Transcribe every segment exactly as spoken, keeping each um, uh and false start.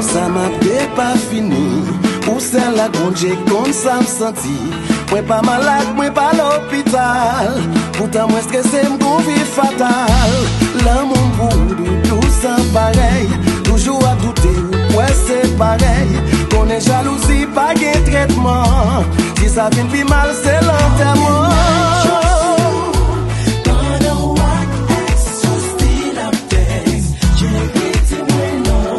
Sa m ap depafini, ou sèl ak Bondye konn sa m santi. Mwen pa malad, mwen pa lopital. Poutan mwen strese, m gon vi fatal. Lanmou m pou ou doudou san parèy. Toujou ap doute, ou kwè se parèy. Konnen jalouzi pa gen trètman. Si sa vin pi mal, se lantèman. Pandan w ak ex ou still ap tèks, cheri, di mwen non.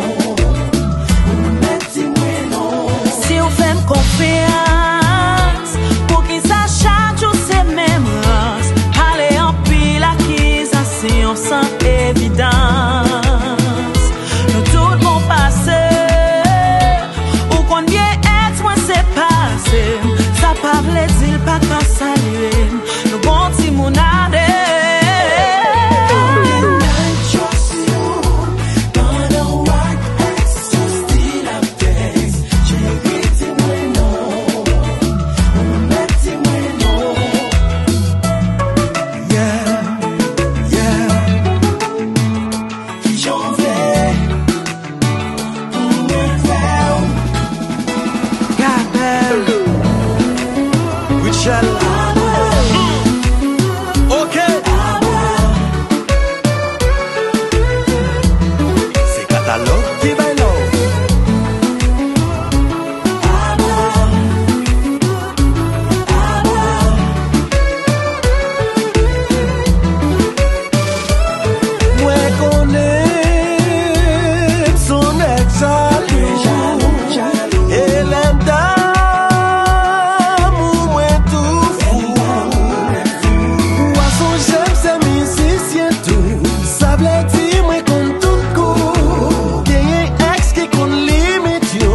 Ou mèt di mwen non. Si w fè m konfyans, poukisa chak jou se menm rans? Ale anpil akizasyon san evidans. Nou tout gon pase. Ou konn byen ex mwen se pase m. Sa pa vle di l pa ka salye m. Nou gon timoun ale. Pandan w ak ex ou still ap tèks, cheri, di mwen non. Ou mèt di mwen non. Yeah, yeah. Kijan w vle pou mwen fè w? Gabel, Rutshelle. Ok. Se Katalòg ki bay love. Mwen konnen m s on nèg jalou. E lè m damou, mwen tou fou. Ou a sonje m se mizisyen tou. Sa vle di mwen konn tout kou. Genyen ex ki konn limit yo.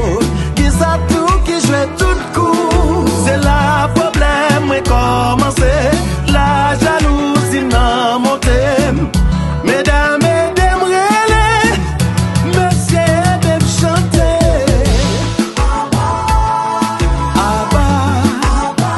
Gen sa tou ki jwe tout kou. Se la pwoblèm mwen kòmanse. La jalouzi nan monte m. Medam, ede m rele. Mesye, ede m chante. Aba, aba, aba.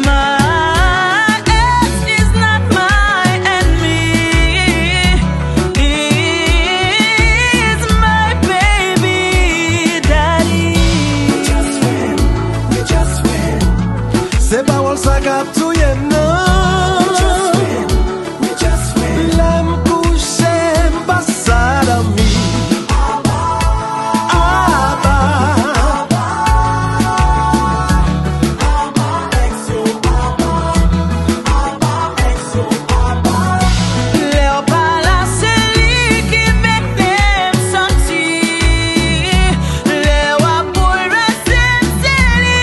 My ex is not my enemy. He's my baby daddy. We just friend, we just friend. Se pawòl sa k ap touye m nan. We just friend, we just friend. Lè m kouche, m pa sa dòmi. Aba, aba, aba, aba, ex yo, aba, aba, ex yo, aba. Lè w pa la, se li ki mete m santi. Lè w ap boulvèse m, se li,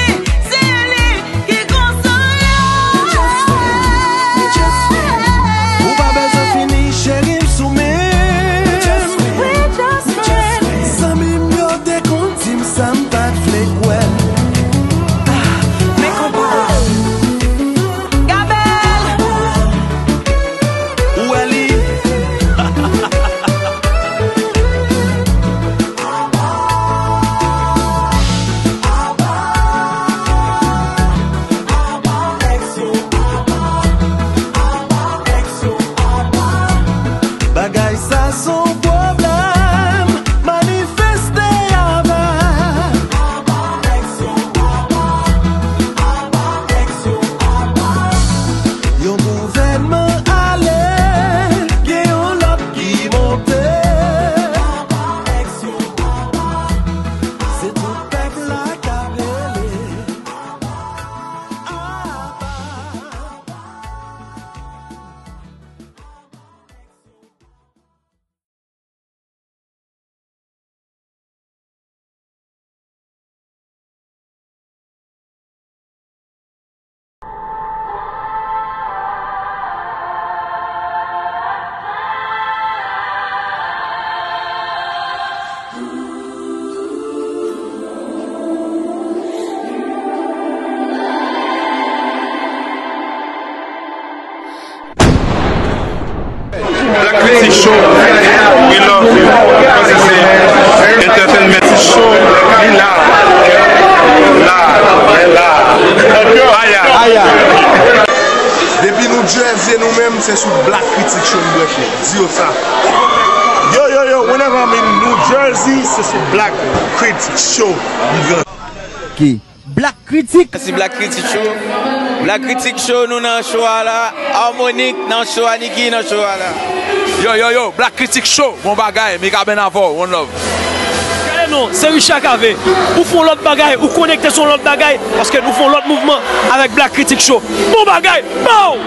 se li ki konsole m. Ti show, we love you. Paske se entertainment. Ti show, li la. La, la. Aya. Depi New Jersey, nou menm, se sou Black Critic Show n branche. Di yo sa. Yo, yo, yo, whenever I'm in New Jersey, se sou Black Critic Show m branche. Ki? Black Critic. Mèsi Black Critic Show. Black Critic Show, nou nan show a la. Harmonic nan show a, Nicky nan show a la. Yo, yo, yo, Black Critic Show, bon bagay, Mikaben avè w, one love. Gade non, se Richard Cavé. Ou fè yon lòt bagay, ou konekte sou yon lòt bagay, paske nou fè yon lòt mouvman avèk Black Critic Show. Bon bagay, pow!